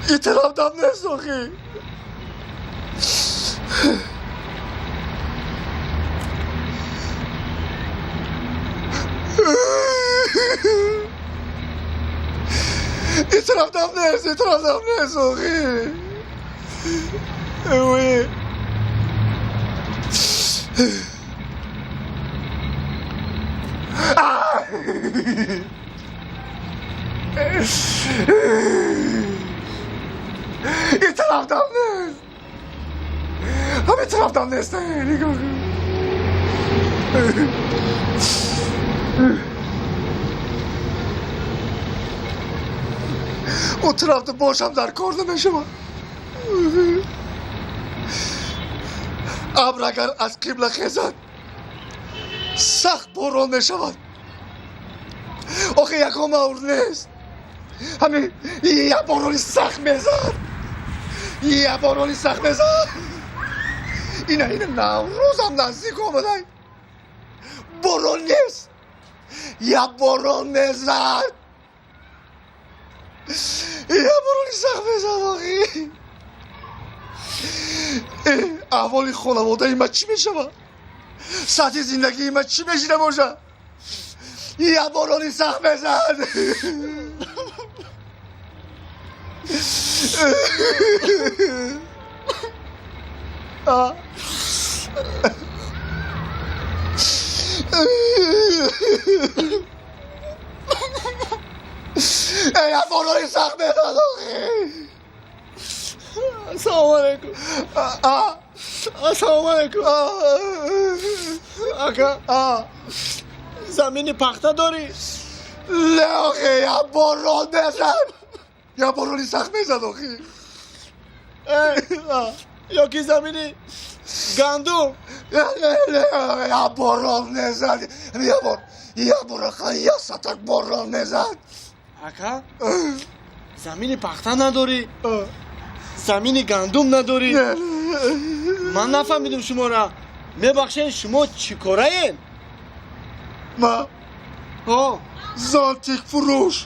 ин тараф дам нест охи. Ин тараф дам нест, ин тараф дам нест охи. Ой. Ин тараф дам нест. Ҳамин тараф дам нест. Нигоҳ кун. Он тарафда бошам дар кор намешавад. Абр агар аз қибла хезад, сахт борон мешавад. Охи ягон мавр нест. Ҳамин як борони сахт мезад. Як борони сахт мезад. Ина ина Наврӯзам наздик омадай. Борон нест. Як борон мезад. Як борони сахт мезад охи. Аҳволи хонаводаи ман чӣ мешавад? Сатҳи зиндагии ман чӣ мешида бошад? Як борони сахт мезад. Як борони сахт мезад охи. Ассалому алайкум. Ассалому алайкум. Ака, замини пахта дорӣ? Не охи, як борон мезад. Як борони сахт мезад охи. Ё ки замини гандум? Як борон мезад. Як бор, як бор ака, як сатак борон мезад. Ака, замини пахта надорӣ? Замини гандум надорӣ? Ман нафаҳмидум шуморо. Мебахшед, шумо чӣ кораед? Ма Ҳо. Зонтик фурӯш.